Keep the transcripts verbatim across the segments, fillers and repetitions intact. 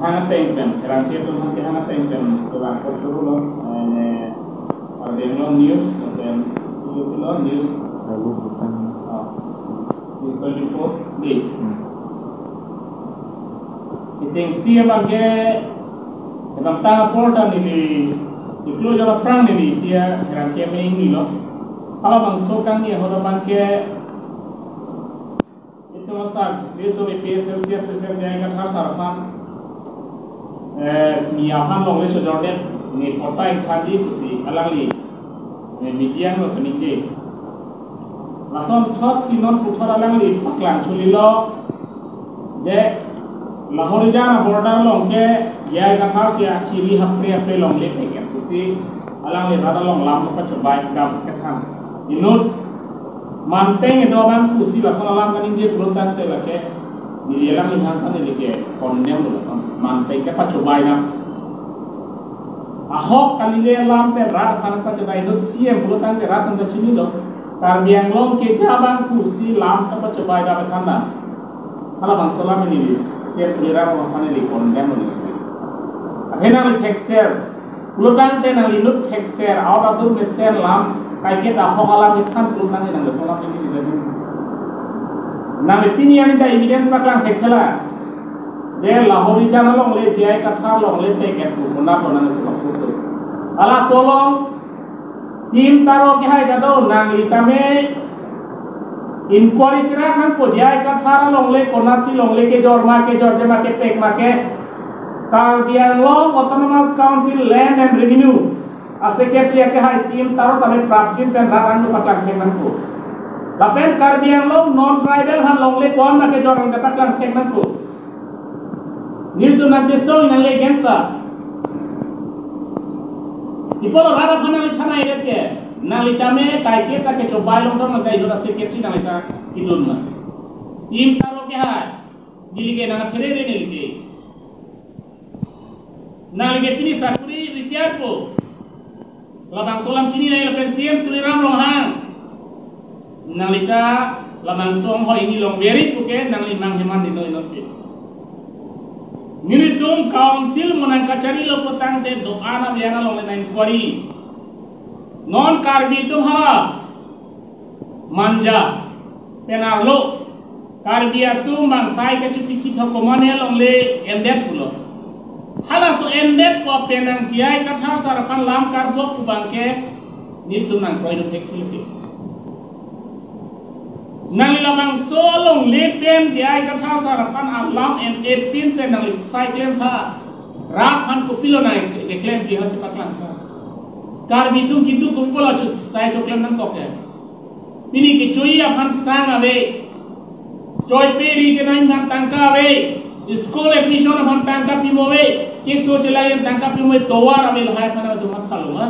Hang ateng pen, kerang ke tu hang ke hang ateng pen, kerang ko turu lo, eh, ne, Karbi Anglong News, pen, turu lo News, Bagus bukan. Oh, News twenty-four, di. Hmm. Kechengsi abang ke, abang tang apor ta neli, iklo jala prang neli sia, kerang ke me ingni lo. Halabangso kangni ahut abang ke, itum asak, itum A P H L C president J I Kathar sar aphan, eh, ni aphan longle chojordet, ni kota ikhadi pusi alangli, eh, media lo peningje. Lason thot si non puthot alangli paklang chuli lo, je Lahorijan border along ke J I Kathar si achiri hapre hapre longle peket pusi alangli rat along lam pachobei dam kethan. Inut Manteng kedo abang pusi lason alam kaningje pulo tangte lake neli alangli hang sa neli ke condemn lo lason. Manteng ke pachobei dam. Ahok kali le lam pen rat aphan pachobei, inut C M pulo tangte rat aphan chini lo. Karbi Anglong keja abang pusi lam ke pachobei dam kethan dam. Halabangso alam neli C M Tuliram aphan neli condemn lo. Athe nangli thekser pulo tangte nangli inut thekser, out of the mesen lam, kaike ta ahok alam kethan pulo tangte nangli alam neli neli. Nangli pini arni ta evidence paklang thekthela. Je Lahorijan alongle J I Kathar longle peket pu konat lo nangli alam pulo. Halaso along C M Taro kehai ta do, nangli tame inquiry serak nangpo, J I Kathar alongle konatsi longle kejor ma, kejorje ma, kepek ma ke. Karbi Anglong Autonomous Council Land and Revenue a-secretary akehai C M Taro tame prapjin pen rat angno paklang thek nangpo. Lapen Karbi Anglong non-tribal aphan longle ko-an ma kejor nang paklang thek nangpo. Nelitum nangchesong nangli against ta. Ipo lo rat aphan nangli thana iret ke. Nangli tame kaike ta kechobei longdam nang ta inut a-secretary nangli ta idun ma. C M Taro kehai. Neli ke nang pherere neli ke. Nangli ke pini sakuri retired po. Labangso alam chini nai lapen C M Tuliram Ronghang. Nangli ta labangso anghoi ni longveri puke nangli mang heman dino inut ke. Nelitum council mo nangkachari lo pu tangte do-an abiang alongle nang inquiry. Non Karbi atum hala Manja pen arlo Karbi atum bang sai kachiti kithok komane alongle endet pulo. Halaso endet pu penang J I Kathar sar aphan lam karbok pu bangke nelitum nangkroi do thek thek. Nangli labangso alongle pen J I Kathar sar aphan alam en epin pen nangli sai klem tha. Rat aphan kopilo nang keklem pi ha chepaklang tha. Karbi atum kitu kumpul achu sai choklem nangkok ya. Pini kechui aphan sang ave. Choi pe ri chenai aphan tangka ave. School admission aphan tangka pimo ave. Keso chelai tangka pimo ave, tovar ave, lahai aphan ave, tumat kalo ma.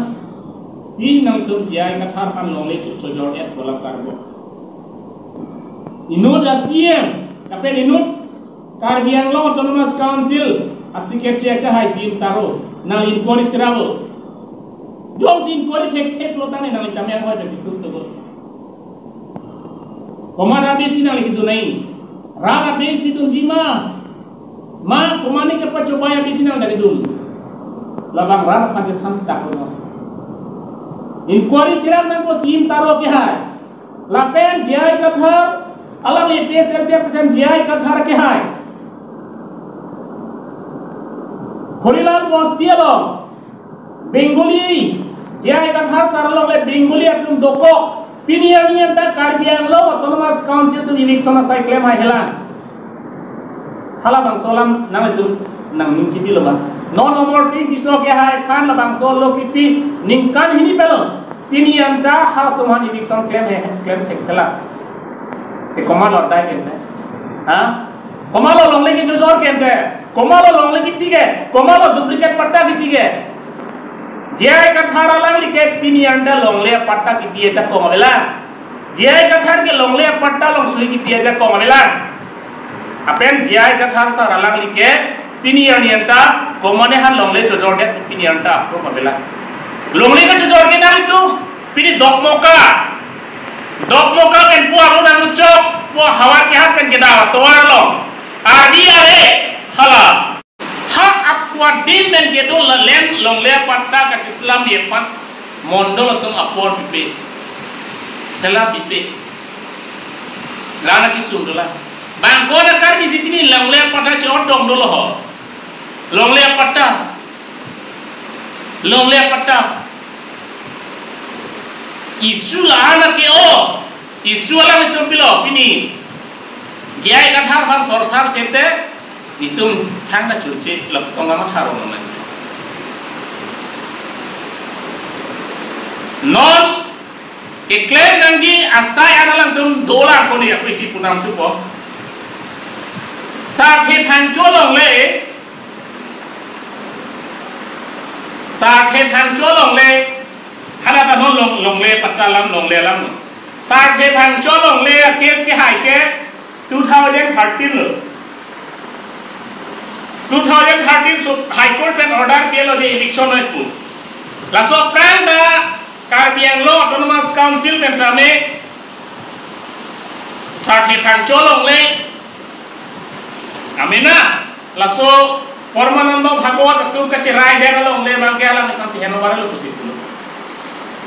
Si nangtum J I Kathar aphan longle chojor et bola karbo. Inut a-C M, lapen inut Karbi Anglong Autonomous Council a-secretary akehai C M Taro, nang inquiry sirabo. Jongsi inquiry thek thek lo tangte nangli tame anghoi pen kisur togo. Komat abisi nangli kedun nai. Rat abisi dunji ma. Ma, komane kepachobei abisi nangli kedun. Labang rat aphan chethan tak lo. Inquiry sirak nangpo C M Taro akehai. Lapen J I Kathar, alangli A P H L C president J I Kathar akehai. Horilal Bosti along, Bengali, J I Kathar sar alongle Bengali atum dokok, pini arni anta Karbi Anglong Autonomous Council atum election asai klem haihelang. Halabangso alam nangtum nangning kipi lo ma. Non Amarsing Tisso akehai aphan labangso lo kipi ningkan hini pelo. Pini anta halatum aphan election klem he, klem thek thela. Ke komat lo dai kente. Ha? Komat lo longle kechojor kente. Komat lo longle kipi ke. Komat lo duplicate patta kipi ke. J I Kathar alangli ke pini anta longle patta kipi ajakong avelang. J I Kathar ke longle patta along sui kipi ajakong avelang. Lapen J I Kathar sar alangli ke pini arni anta komane aphan longle chojor det pini anta apro avelang. Longle kechojor ke nangtum pini Dokmoka. Dokmoka pen pu arlo nangchok, pu Howraghat pen kedo atovar along. Ardi are hala. Ha Din pen kedo la land longle apatta kacheslam aphan mondol atum apor pipe. Sela pipe. La-an akesung dolang. Bang ko na Karbi si pini longle apatta che-otdong dolo ho. Longle apatta. Longle apatta. Issue la-an ke-o. Issue alam itum pilo pini. J I Kathar aphan sorsar sete. Itum thangta chunche lok tong ama tharo naman. Non keklem nangji asai an alangtum dolang koni aku isi punam supo. Sarthe Phangcho longle. Sarthe Phangcho longle. Hala ta non long, longle apatta alam, longle alam. Sarthe Phangcho longle a-case kehai ke two thousand thirteen lo. Two thousand thirteen so High Court pen order pilo je eviction noi pu. Laso aphrang ta Karbi Anglong Autonomous Council pen tame Sarthe Phangcho longle amena laso Parmananda Bhagawat atum kacherai der alongle abang ke alam aphan si handover lo pusi pulo.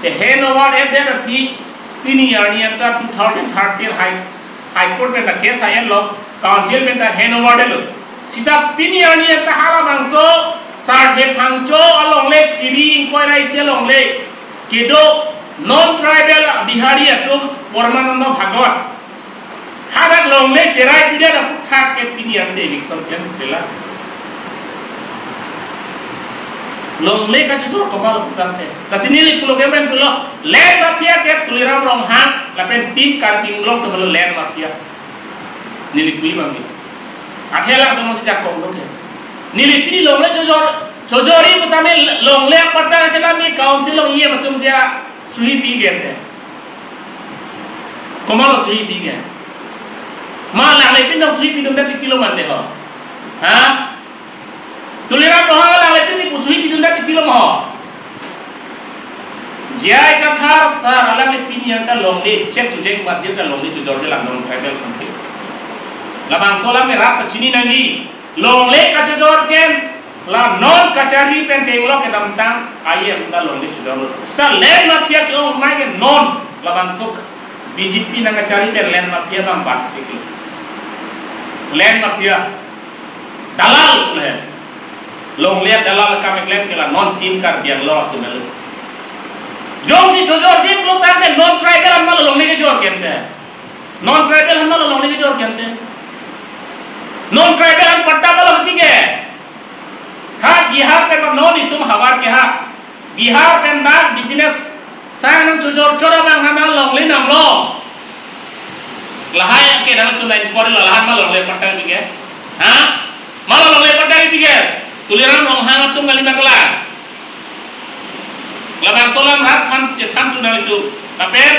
Te handover et der aphi pini arni anta two thousand thirteen High, High Court pen ta case hai lo, Council pen ta handover lo. Seta pini arni anta halabangso Sarthe Phangcho alongle, Khiri ingkoi ra isi alongle kedo non-tribal Bihari atum Parmananda Bhagawat hadak longle cherai pidet aphuthak ke pini ante eviction klem pela. Longle kachechor komat lo putangte. Lasi neli pulo ke men pulo, land mafia ke Tuliram Ronghang lapen Team Karbi Anglong atum lo land mafia. Neli pu-i abang ke. Athela atum si jakong lo ke. Neli pini longle chojor, chojori putangte longle apatta selam ni Council along E M atum si suhi pi ke te. Komat lo suhi pi ke? Ma langle pin dong suhi pidun ta titi lo mante ho. Ha? Tuliram Ronghang langle pin si pu suhi pidun ta titi lo ma ho. J I Kathar sar alangle pini anta longle chek chujeng bat dir ta longle chojor je la non-tribal country. Labangso alam me rat kachini nangji. Longle kachojor ken la non kachari pen chenglok kedamtang aye amta longle chojor lo. Seta land mafia ke-ong mai ke non labangso B J P nangkachari pen land mafia abang bat tiki. Land mafia. Dalal le. Longle dalal kam eklem ke la non Team Karbi Anglong atum lo. Jongsi chojor jip lo tangte non-tribal an ma lo longle kejor kente. Non-tribal an ma lo longle kejor kente. Non-tribal an patta ma lo happy ke. Ha Bihar pen non itum havar ke ha. Bihar pen dak business sang nangchojor chor abang ha ma longle nanglo. Lahai ke nangtum nang inquiry lo, lahai ma longle patta pi ke. Ha? Ma lo longle patta pi ke. Tuliram Ronghang atum kali ma kelang. Labangso alam rat aphan chethan tu nang itum. Lapen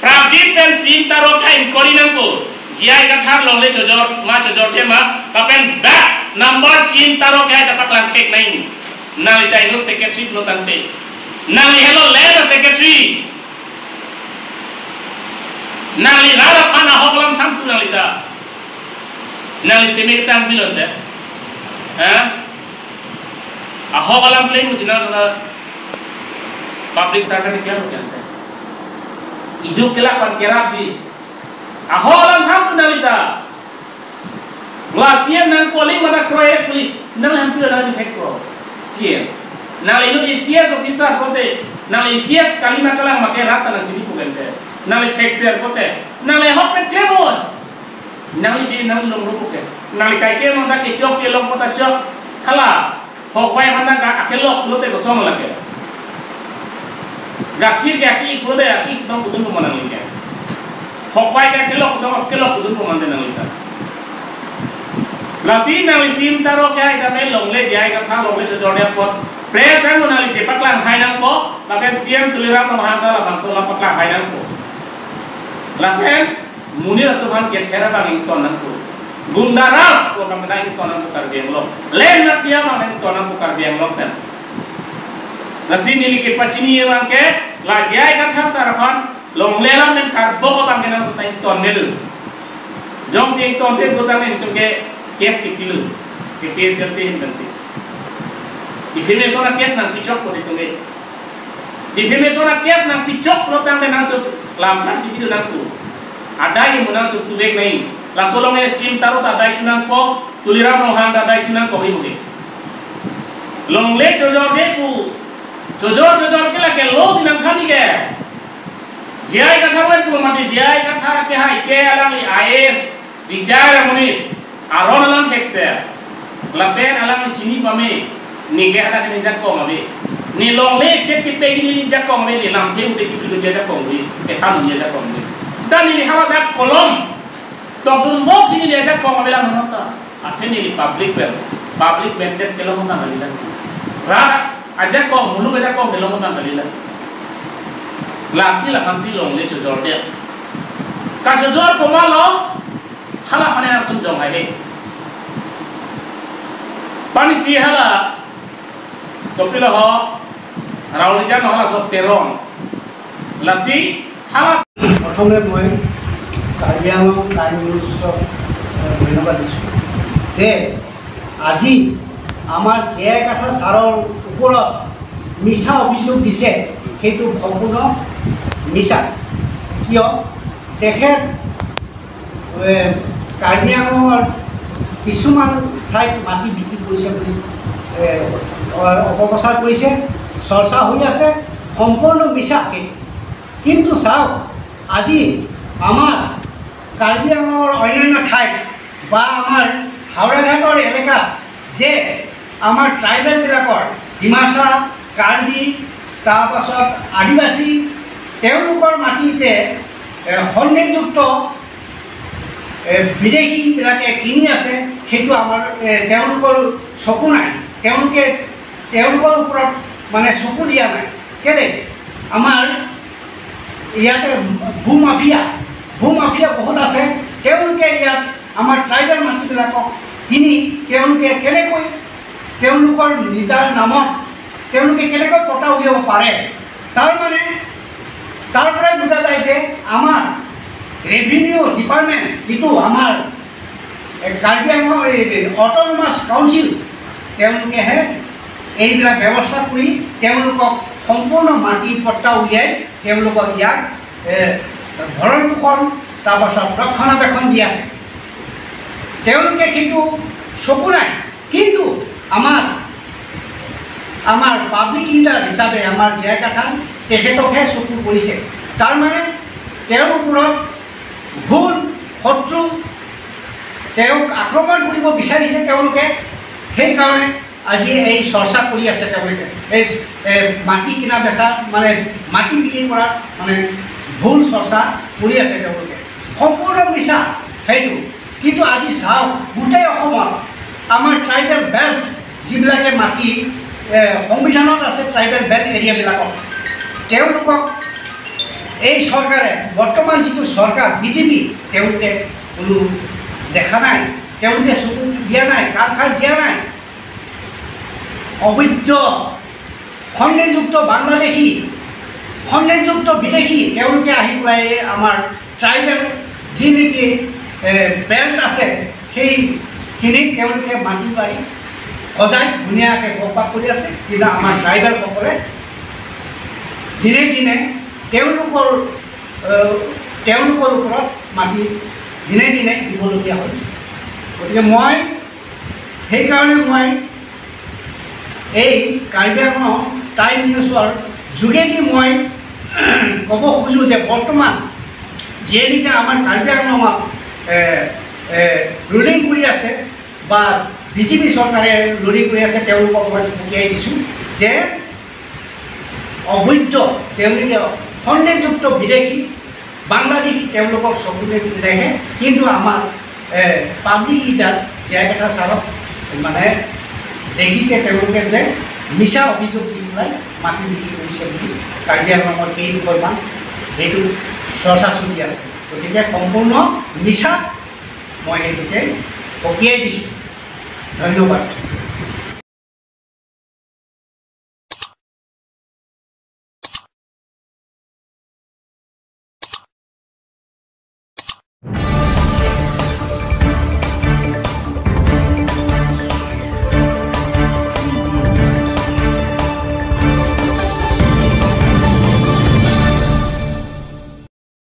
Prabjit pen C M Taro ke inquiry nangpo. J I Kathar longle chojor ma chojor che ma. Lapen dak number C M Taro ke ta paklang thek nang. Nangli ta inut secretary lo tangte. Nangli helo land secretary. Nangli rat aphan ahok alam than tu nangli ta. Nangli seme ketang bilon te. Ha? Ahok alam claim musi nang ta public servant ke lo kan te. Iduk kelak pan kerap ji. Ahok alam than tu nangli ta. La C M nangpo, link mata kroi puli, nangli hampir ada di hack pro. C M. Nangli inut A C S officer pote, nangli A C S kali ma kelang ma ke rat ta nangchinipo kente. Nangli thekser pote, nangli ahok pen klem o. Nangli di nang longro po ke. Nangli kaike mangta kechok chelong pota chok. Hala. Hokwai aphan ta akelok pulote kosong lake. Gakhir ke aki-ik pulote aki-ik dong pudun po ma nangli ke. Hokwai ke akelok dong, akelok pudun po mante nangli ta. Lasi nangli C M Taro ke hai tame longle J I Kathar longle chojor apot. Press ang nangli chepaklang hai nangpo, lapen C M Tuliram Ronghang ta labangso alam paklang hai nangpo. Lapen monit atum aphan kether abang ington nangpo. Gunda Raj pu abang ta ington nangpo Karbi Anglong. Land mafia abang ington nangpo Karbi Anglong pen. Lasi neli kepachini abang ke, la J I Kathar sar aphan longle alam pen karbok abang ke nangtum ta ington melo. Jongsi ingtonte putangte nelitum ke case kepilo. Ke P S L C hin pensi. Defamation a case nangpichok pon itum ke. Defamation a case nangpichok lo tangte nangtum lam kar si pidu nangtum. Adai mu nangtum tuvek nai. Laso along e C M Taro ta adai tu nangpo, Tuliram Ronghang ta adai tu nangpo ke mu ke. Longle chojor je pu. Chojor chojor ke lake lo si nangthan ke. J I Kathar pen pu mate J I Kathar ke hai ke alangli I A S retire amonit aron alam thekser. Lapen alangli chini pame. Ne ke ada kene jakong ave. Ne longle chet kepegi neli jakong ave, ne lamthe ute kepidunji ajakong ave. Kethanji ajakong ave. Seta neli hala dak kolom tokdun bok chini neli ajakong ave lang non ta. Athe neli public pen, public pen det kelong ta kali lang. Ra ajakong, muluk ajakong kelong ta kali lang. Lasi laphan si longle chojor dia. Kachojor komat lo, hala aphan nangtum jong hai he. Pani si hala, kopilo ho, Raul Rijang halaso Teron. Lasi hala. প্ৰথমে মই কাৰ্বি আংলং টাইম নিউজক ধন্যবাদ দিছোঁ যে আজি আমাৰ J I Kathar ছাৰৰ ওপৰত মিছা অভিযোগ দিছে, সেইটো সম্পূৰ্ণ মিছা। কিয়? তেখেত, এ, কাৰ্বি আংলঙৰ কিছুমান ঠাইত মাটি বিক্ৰী কৰিছে বুলি, এ, অ-, অপপ্ৰচাৰ কৰিছে, চৰ্চা হৈ আছে, সম্পূৰ্ণ মিছা সেইটো। কিন্তু চাওক, আজি আমাৰ কাৰ্বি আংলঙৰ অন্যান্য ঠাইত বা আমাৰ হাওৰাঘাটৰ এলেকাত যে আমাৰ ট্ৰাইবেলবিলাকৰ, ডিমাচা, কাৰ্বি, তাৰ পাছত আদিবাসী, তেওঁলোকৰ মাটি যে, এ, সন্দেহযুক্ত, এ, বিদেশীবিলাকে কিনি আছে, সেইটো আমাৰ, এ, তেওঁলোকৰ চকু নাই, তেওঁলোকে, তেওঁলোকৰ ওপৰত মানে চকু দিয়া নাই। কেলে? আমাৰ ইয়াতে ভূ মাফিয়া, ভূ মাফিয়া বহুত আছে। তেওঁলোকে ইয়াত আমাৰ ট্ৰাইবেল মাটিবিলাকক কিনি তেওঁলোকে কেনেকৈ তেওঁলোকৰ নিজৰ নামত তেওঁলোকে কেনেকৈ পট্টা উলিয়াব পাৰে? তাৰ মানে, তাৰ পৰাই বুজা যায় যে আমাৰ ৰেভিনিউ ডিপাৰ্টমেণ্ট, যিটো আমাৰ, এ, কাৰ্বি আংলং, এই, এই অট'নমাছ কাউন্সিল, তেওঁলোকেহে এইবিলাক ব্যৱস্থা কৰি তেওঁলোকক সম্পূৰ্ণ মাটি পট্টা উলিয়াই তেওঁলোকক ইয়াক, এ, ভৰণ পোষণ, তাৰপাছত ৰক্ষণাবেক্ষণ দি আছে। তেওঁলোকে কিন্তু চকু নাই। কিন্তু আমাৰ, আমাৰ পাব্লিক লিডাৰ হিচাপে আমাৰ জে আই কাথাৰ তেখেতকহে চকু পৰিছে। তাৰমানে তেওঁৰ ওপৰত ভুল শত্ৰু, তেওঁক আক্ৰমণ কৰিব বিচাৰিছে তেওঁলোকে। সেইকাৰণে আজি এই চৰ্চা কৰি আছে তেওঁলোকে। এই, এ, মাটি কিনা বেচা, মানে মাটি বিক্ৰী কৰাৰ মানে ভুল চৰ্চা কৰি আছে তেওঁলোকে। সম্পূৰ্ণ মিছা সেইটো। কিন্তু আজি চাওক, গোটেই অসমত আমাৰ ট্ৰাইবেল বেল্ট যিবিলাকে মাটি, এ, সংবিধানত আছে ট্ৰাইবেল বেল্ট এৰিয়াবিলাকক, তেওঁলোকক এই চৰকাৰে, বৰ্তমান যিটো চৰকাৰ বি জে পি, তেওঁলোকে কোনো দেখা নাই, তেওঁলোকে চকু দিয়া নাই, কাণসাৰ দিয়া নাই। অবৈধ, সন্দেহযুক্ত বাংলাদেশী, সন্দেহযুক্ত বিদেশী, তেওঁলোকে আহি পেলাই আমাৰ ট্ৰাইবেল যি নেকি, এ, বেল্ট আছে, সেইখিনিত তেওঁলোকে মাটি বাৰী সজাই ধুনীয়াকৈ বসবাস কৰি আছে। কিন্তু আমাৰ ট্ৰাইবেলসকলে দিনে দিনে তেওঁলোকৰ, এ, তেওঁলোকৰ ওপৰত মাটি দিনে দিনে দিবলগীয়া হৈছে। গতিকে মই, সেইকাৰণে মই এই কাৰ্বি আংলং টাইম নিউজৰ যোগেদি মই ক'ব খোজো যে বৰ্তমান যিয়ে নেকি আমাৰ কাৰ্বি আংলঙত, এ, এ, ৰুলিং কৰি আছে বা বি জে পি চৰকাৰে ৰুলিং কৰি আছে, তেওঁলোকক মই সকীয়াই দিছোঁ যে অবৈধ, তেওঁলোকে সন্দেহযুক্ত বিদেশী, বাংলাদেশী, তেওঁলোকক চকুৰে নেদেখে। কিন্তু আমাৰ, এ, public leader J I Kathar ছাৰক মানে দেখিছে তেওঁলোকে যে মিছা অভিযোগ দি পেলাই মাটি বিক্ৰী কৰিছে বুলি কাৰ্বি আংলঙৰ কেইডোখৰমান সেইটো চৰ্চা চলি আছে। গতিকে সম্পূৰ্ণ মিছা। মই সেইটোকে সকীয়াই দিছোঁ। ধন্যবাদ।